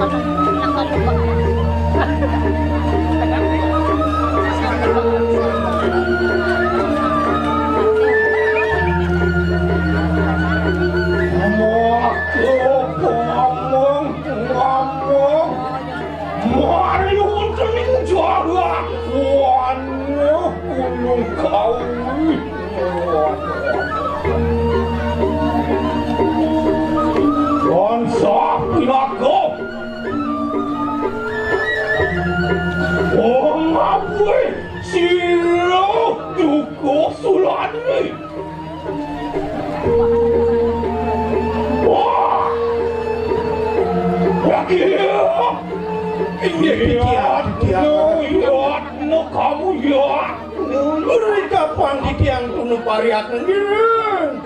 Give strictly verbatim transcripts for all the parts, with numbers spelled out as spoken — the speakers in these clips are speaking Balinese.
Ngomong, ngomong, ngomong. Mari wonten ing jagat wani gunung kawi. Tansah pinaka wong abuhe sira dukuh sulani. Wah! Lagi. Inggih, Titiang, Titiang. Lihatno kamu, ya. Mriki kapan Titiang tunu pariak ngiring?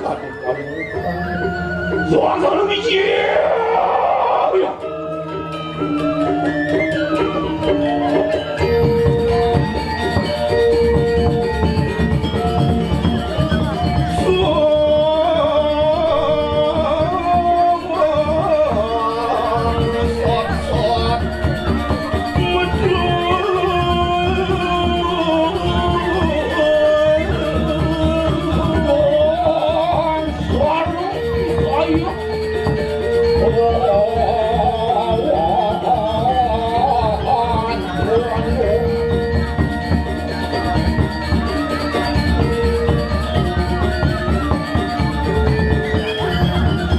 Suasana miji.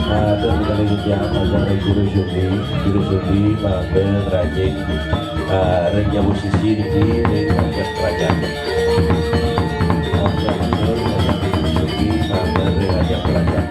Matur kekalih titiang pasang ring Juru Sumbi, Juru Sumbi, matur rajing, eh, ring nyawu sisi niki, ring rakyat kerajaan. Matur, matur, pasang ring Juru Sumbi, matur ring rakyat kerajaan.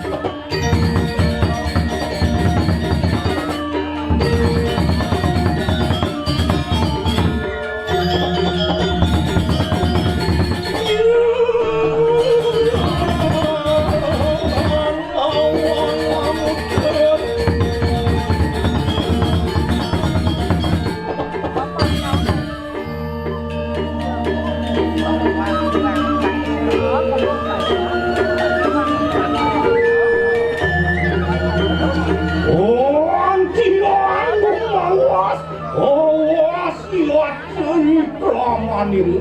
Anti anu mawas, awas liwat seni pramaning.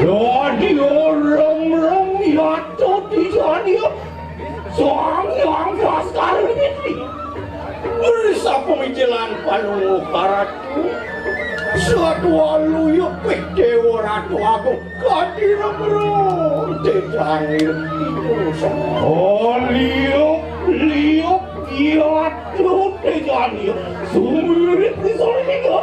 Dadi orang-orang yata dijani Sang Hyang Baskara Widi. Bersapa mijelan panunggu karatu. Satwa luyuk pih Dewa Ratu Agung. Kadina bro, tejani. Oh, liuk, liuk, yatu tejani. Sumirit di sana.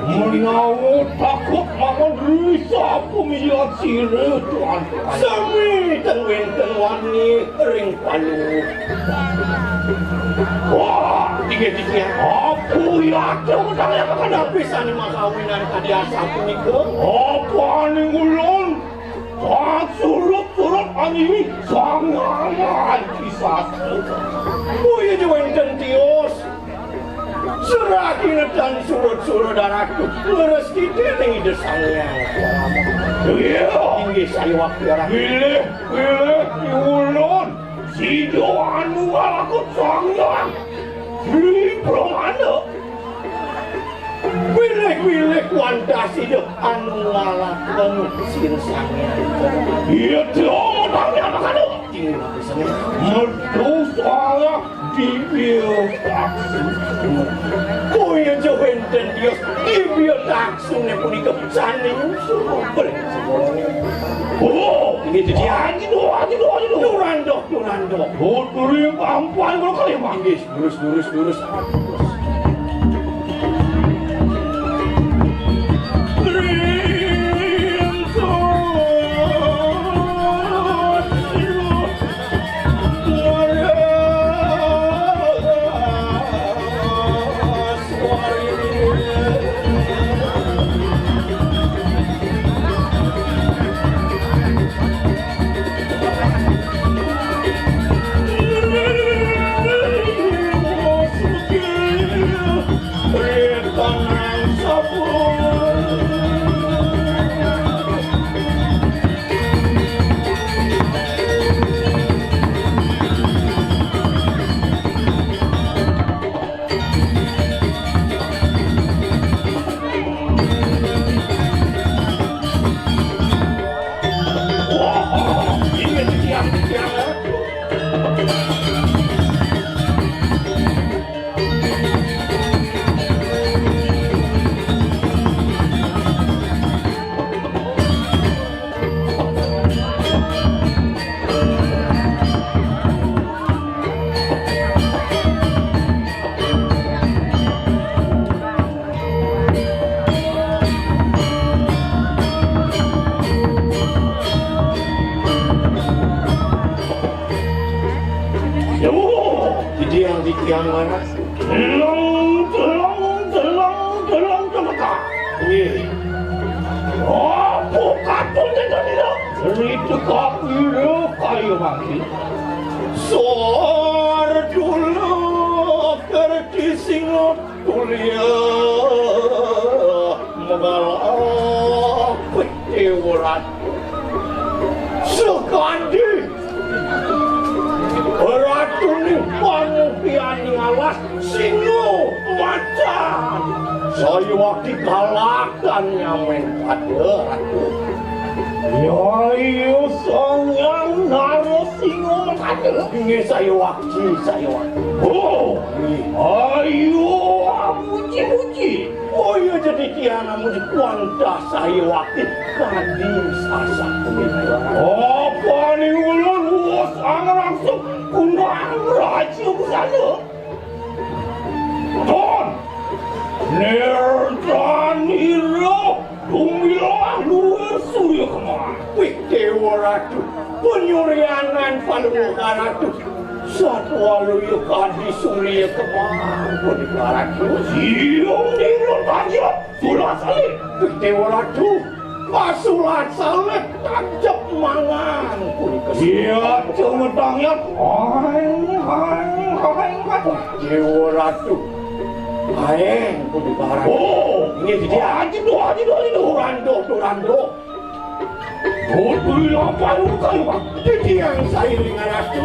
Menawa takut mawon risa pemilihan sira, Tuan. Sami ten wenten wani ring palu. Wah, tiga-tiga. Apa ya? Coba tanya apa kan habis ani makawinan kadi asap punika. Apa ning ulun? Surut-surut anjing sangangan kisah. Oh iya, wenten tios. Serahina tan surut-surut darahku. Leres titik ning Ida Sang Hyang. Iya. Inggih, saya waktu darah. Pilih, pilih, diulun. Sida anu ngalakut Sang Hyang. Di Brahmana. Pilih-pilih wantah sida anu ngalakon sira Sang Hyang. Iya, dong, tanya apa kanu? Metu salah dibio taksu. Kaya ja wenten Dios dibio taksune punika sane nyusul. Oh, ini dia. Aduh, aduh, aduh. Durando, durando. Putri pampuan kula kalih, Pak. Inggih, lurus, lurus, lurus. Titiang mana? Deleng, deleng, deleng, deleng, demetak. Nggih. Apa katon enten ira? Ritekak ira kaya mangkin. Sor dulu kerti singa tulia megalah. Wih, Dewa Ratu. Sakadi Ratuning Pangupianing Alas, singa macan. Saya wakti kalahkan nyamen pada Ratu. Nyaya Sang Hyang Narasinga pada. Inggih, saya wakti, saya wakti. Oh, ayo, muji-muji. Oh iya, jadi tiang amun kuantah saya wakil kadi sasak punika. Apa ning ulun wus angrangsuk kunang raja busana? Ton, nertanira dumilah luwih surya kemah. Wih, Dewa Ratu, penyurianan Palungguh Ratu. Satwaluya kadi surya kemang punika Ratu. Siung dina taja sulat salib. Dewa Ratu, pasulat salib tancep mangan punika. Iya, cemetangnya. Hai, hai, hai, hai. Dewa Ratu. Hai, punika Ratu. Oh, ini dia. Aji doh, aji doh, aji doh. Turando, turando. Kudu lampah luka, Bang. Titiang sairing Ratu.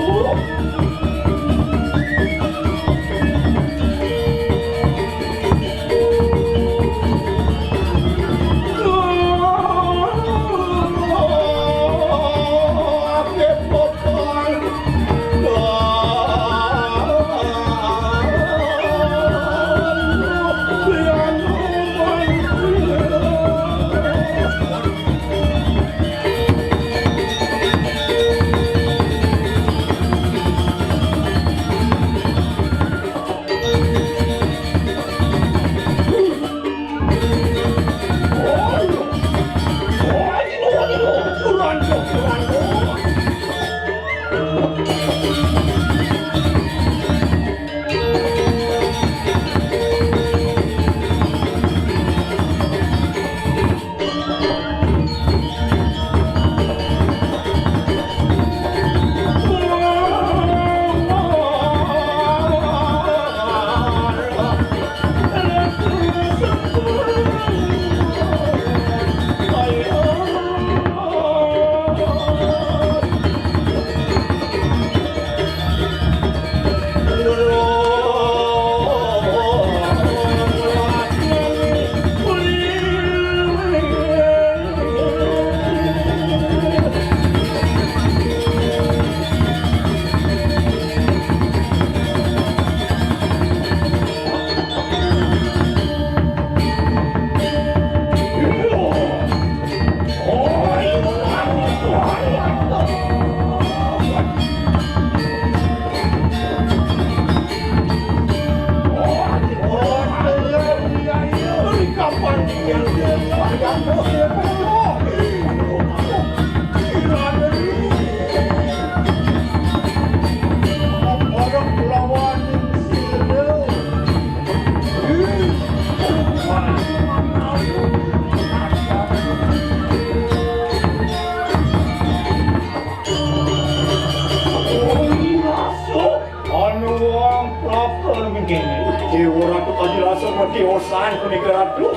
Anu wong prapta mengkene. Dewa Ratu kadi rasa madhewasan punika, Ratu.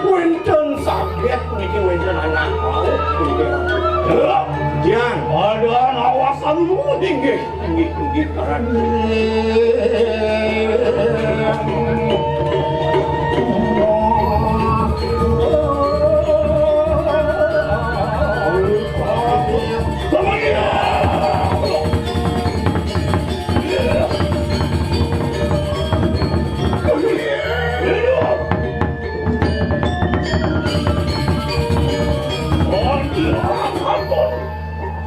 Wenten saget puniki, wenten anak mau punika, Ratu. Heh, Jang. Padaan awasanmu. Inggih, inggih, inggih, Ratu.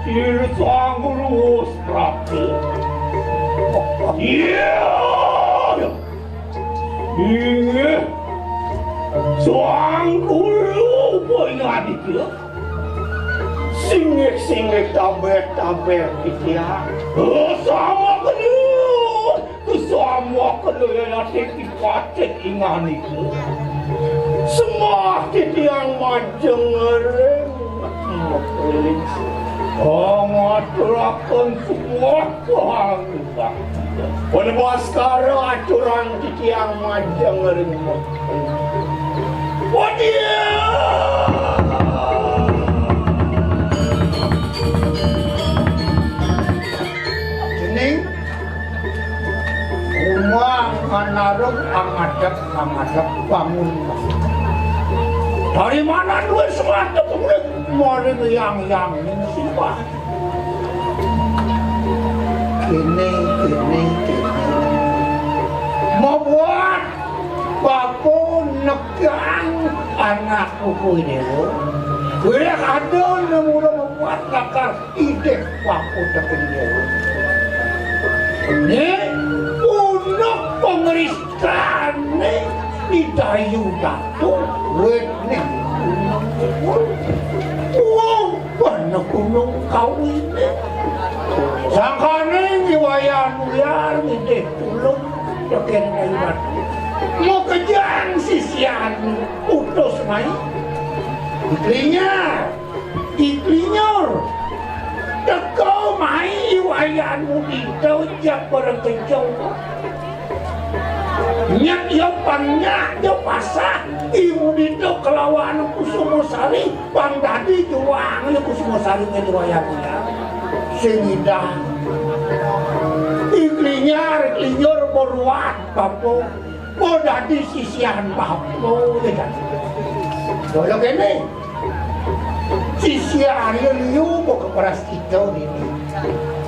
Sira Sang Guru wus prapta. Iya. Inggih. Sang Guru Upaing Aditya. Singgih-singgih tabeh-tabeh titiang. Oh, sama bener. Terus Sama kena yati kipatik inganiku. Semah titiang majeng ring mekeliling. Pangaturaken semua pangulak. Pun Baskara aturang titiang majeng ring mekeliling. Wadih! Dening Uma nganarep angadep, angadep bangun. Dari mana duit semata kulit? Maring yang yang ning simbah. Kene, kene, kene. Mabuat bapa nekang anak pupuh dewa. Wiréh ada nemu mabuat lakar idih pakutekin dewa. Né punuk pangristané Ida Ayu Datu wit ning gunung. Wah, bana gunung kawiné. Sangkané ngiwayang uyar ngidih tulung tekén Ida Ayu Datu. Makejang sisian utus mai. Iklinya Iklinyur, teka mai iwayan mudita jak bareng kenceng. Nyak ya pang nyak ya pasah, i mudita kelawan Kusuma Sari, pang dadi juang ya Kusuma Sari ngén iwayan dia. Sing idah. Iklinyar, iklinyur beruat, bapa. Mau dadi sisian bapa, ya kan? Dulu kéné. Sisi Arya liu buka paras kita ini.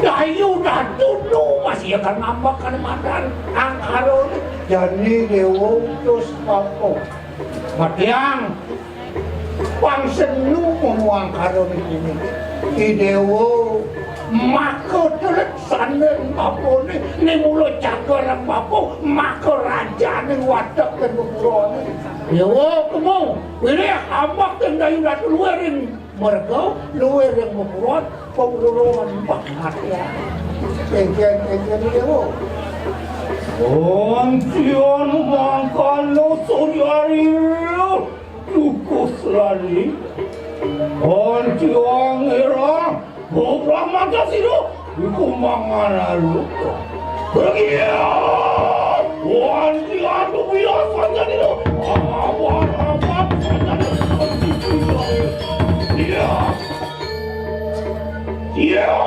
Dayu dadu nu masih akan ngambek kan madan angkara ni. Jani dewa terus apa? Matiang pang senu memuang karo ini. I dewa maka telet sanding bapa ni, ni mula jaga nang bapa, maka raja ni watek dan beburon. Dewa kemu. Wiréh ambek ring Dayu Datu luwih ring merga, luwih ring beburon, beburon pangatian. Kéngkén, kéngkén, Déwa. Antian mangkana suryari lukus lali. Antian ngira Pramata sira iku mangan alu. Pergi! Wanti adu biasa jadi lo. Awan awan saja. Iya. Iya.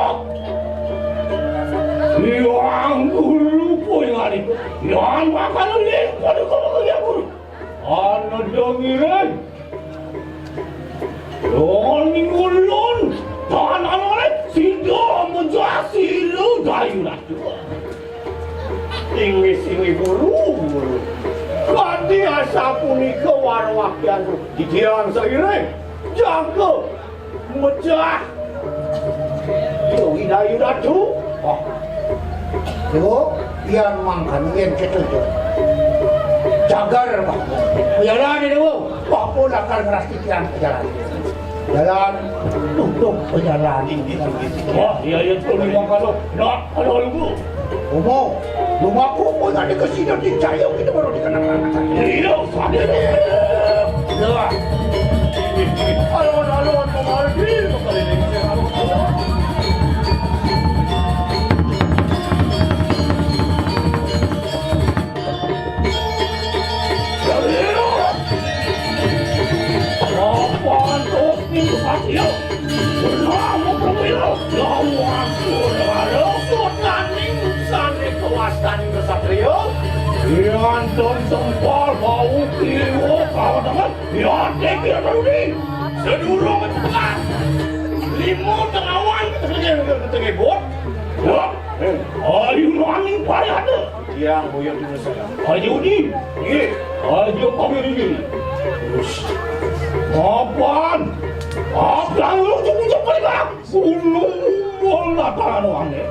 Yang dulu pun hari. Yang makan lihat pada kau yang dulu. Ana dong iring. Lon ngulon, tanan oleh sida menjasi lu dayu ratu. Inggih, inggih, guru, guru. Kadi asapunika warwakyan titiang sairing. Jaga mejah. Yo, Ida Yu Datu. Oh. Yo, yan mangkan yen ketujuh. Jagar, Pak. Jalan ini, Bu. Pak pun akan ngerasti tiang jalan. Jalan tutup pejalan. Wah, iya, iya, tuh, lima kalau. Nah, kalau lu. Omo, lumaku pun ada kesini di cahaya kita baru dikenakan. Iya, sadar. Iya. Alon-alon mengalami sekali ini. Apa antuk minggu hasil? Purnama Pramila, lawan Purnama, sodaning sane kawastaning ksatria. Yantun sempal bau kiwa kawatangan, yate kira terudi. Sedurung tekan. Lima tengawan, ketengah, ketengah bot. Wah, ayu nani payada. Tiang boyo dulu saya. Ayo di. Nggih. Ayo kami di. Terus. Mapan? Apa lu cukup cepat, Bang? Gunung bola tanah aneh.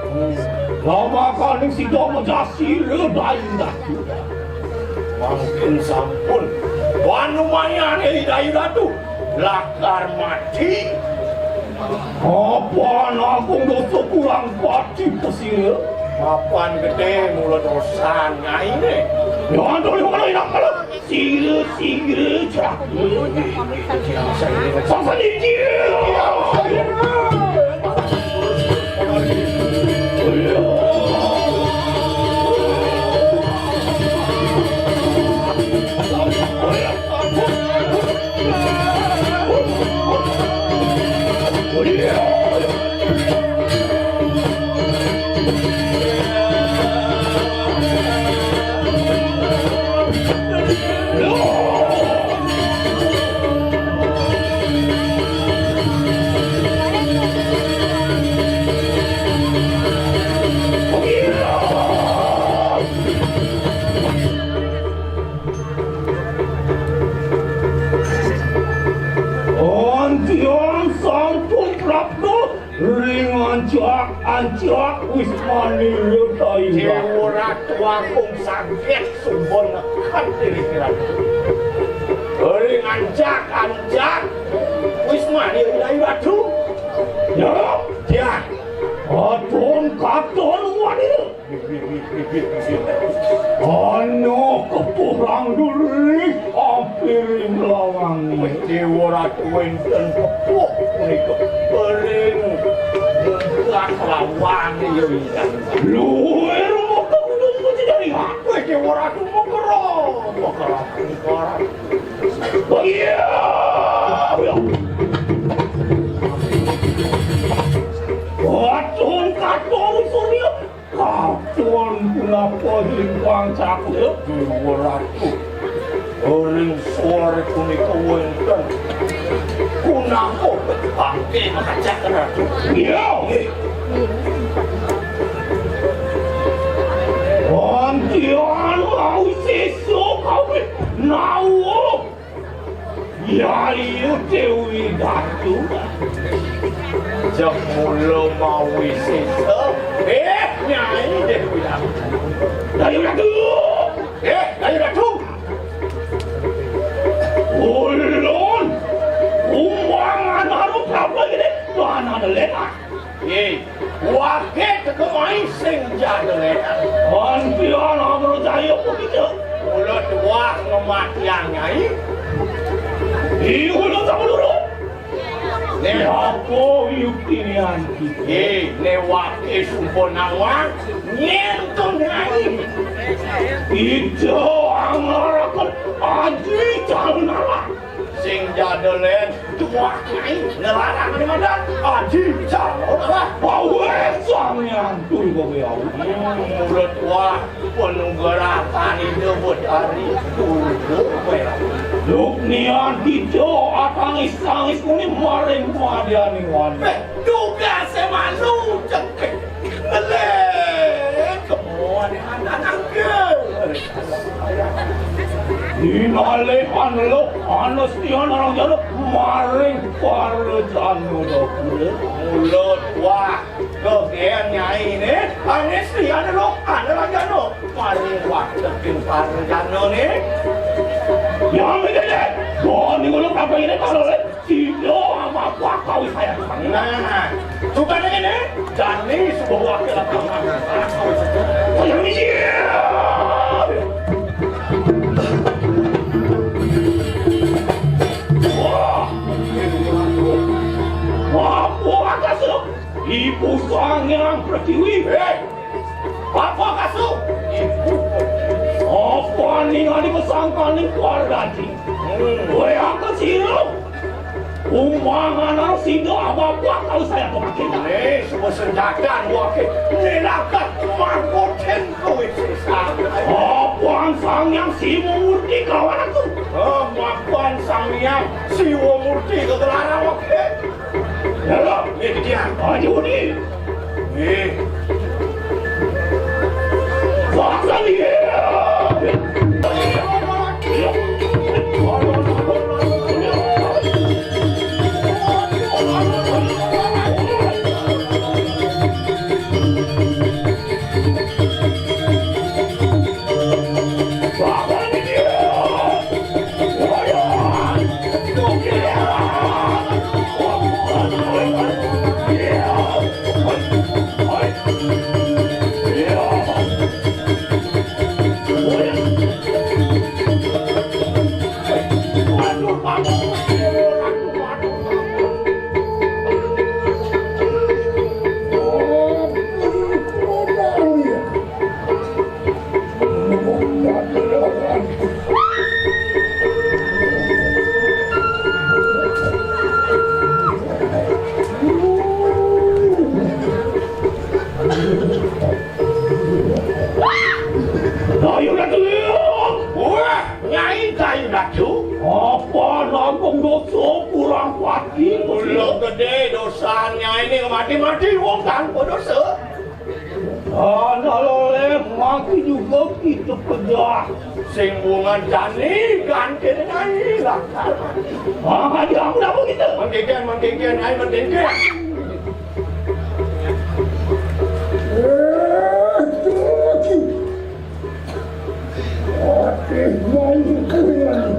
Lama kali sida menjasi ledai dah. Mangkin sampun. Wanu mayane Dayu Datu. Lakar mati. Apa agung dosa kurang pati pesira? Papan gedé mula dosan nyainé. Jangan tuh, mana enak kalau. Sira, sira, cak. Sasa di dia. Antian sampun prapta ring ancak-ancak Wismani Rudaya. Déwa Ratu Agung saget suba neked diri Ratu. Ring ancak-ancak Wismani Rudaya Ratu. Ya, ya. Aton katon wanita. Ana kepuh rangduri ampiri mlawang. Déwa Ratu wénten kepuh punika bering munggah lawang ya widan. Luwir maka kudu puji dari aku. Wéh, Déwa Ratu mokro, mokro, mokro. Iya. Waton katon surya. Katon punapa lintang cakra? Déwa Ratu, ring sore punika wénten punapa? Bangké makacak Ratu. Iya. Nggih. Antian Awisesa kawit nawa. Yayu Déwi Datu. Jemula mawisesa. Eh, Nyai Déwi Datu. Yayu Datu. Eh, Yayu Datu. Ulun. Umang anaru prabla gedé. Tuhan ada lepas. Nggih, waké teka mai sing jada lenan. Antian amrujaya punika. Mula tuah ngematiang Nyai. Ih, ulun sama dulu. Né. Apa yukti nian kita? Nggih, né waké suba nawang, nyén to Nyai. Kita angaraken aji calon Allah. Sing jada lén tuah Nyai ngelarang di madan aji calon Allah. Pawé Sang Hyang Turi Babi Awu. Hmm, mula tuah panugrahan Ida Betari Durga Babi Awu. Luk nian kita atangis-tangis muni maring madyaning wani. Eh, tugasé malu cekik. Ngelih, kemuan anak angger. Inalihan lo, anestian anak jana, maring para jana dapur. Mulut wah, kegén nyai né, anestian lo, anak jana, maring wah, teping para jana né. Yang ini deh, gua nih mulut apa ini kalau leh? Sida amabak kawis saya. Nah, suka dengan ini, jani sebuah wakil apa? Saya misi. Wah, wah, wah, atas lo. Ibu Sang Hyang Pertiwi. Hei, apa kasu? Ibu. Apa ning adi pesangkaning keluarga ji? Hmm. Kowe aku sira. Umang anak sida apa-apa kalau saya pemakin. Nih, semua senjata gua ke. Nelakat mangkoten kowe sisa. Apa Sang Hyang Siwa Murti kelawan aku? Oh, mapan Sang Hyang Siwa Murti kegelarang oke. Ya, nggih, Dyan. Ayo, nih. Nggih. Wah, nggih. Ayo, Ratu. Wah, Nyai Kayu Ratu. Apa nanggung dosa kurang pati? Kula gedhe dosa, Nyai, ning mati-mati wong tanpa dosa. Ana leleh mati juga kita pejah. Sing bungan jani ganti Nyai lah. Ah, dia aku dah begitu. Mengkikir, mengkikir, Nyai, mengkikir. Ati malu kuyan.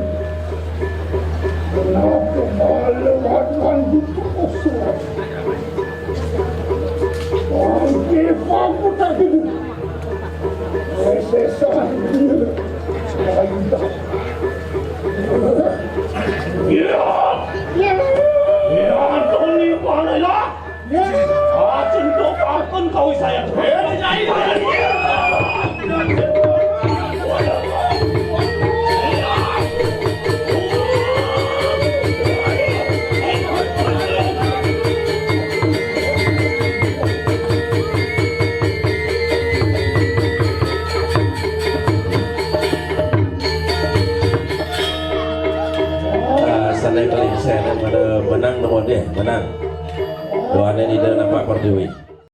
Kenapa malu hati itu kosong? Angke paku tadi. Sesesan dia. Ya. Ya. Ya, Tony, mana ya? Acun kau akan kau saya. Ah, sandai paling saya pada menang nomor dia, menang. Doanen ida nampak pertiwi.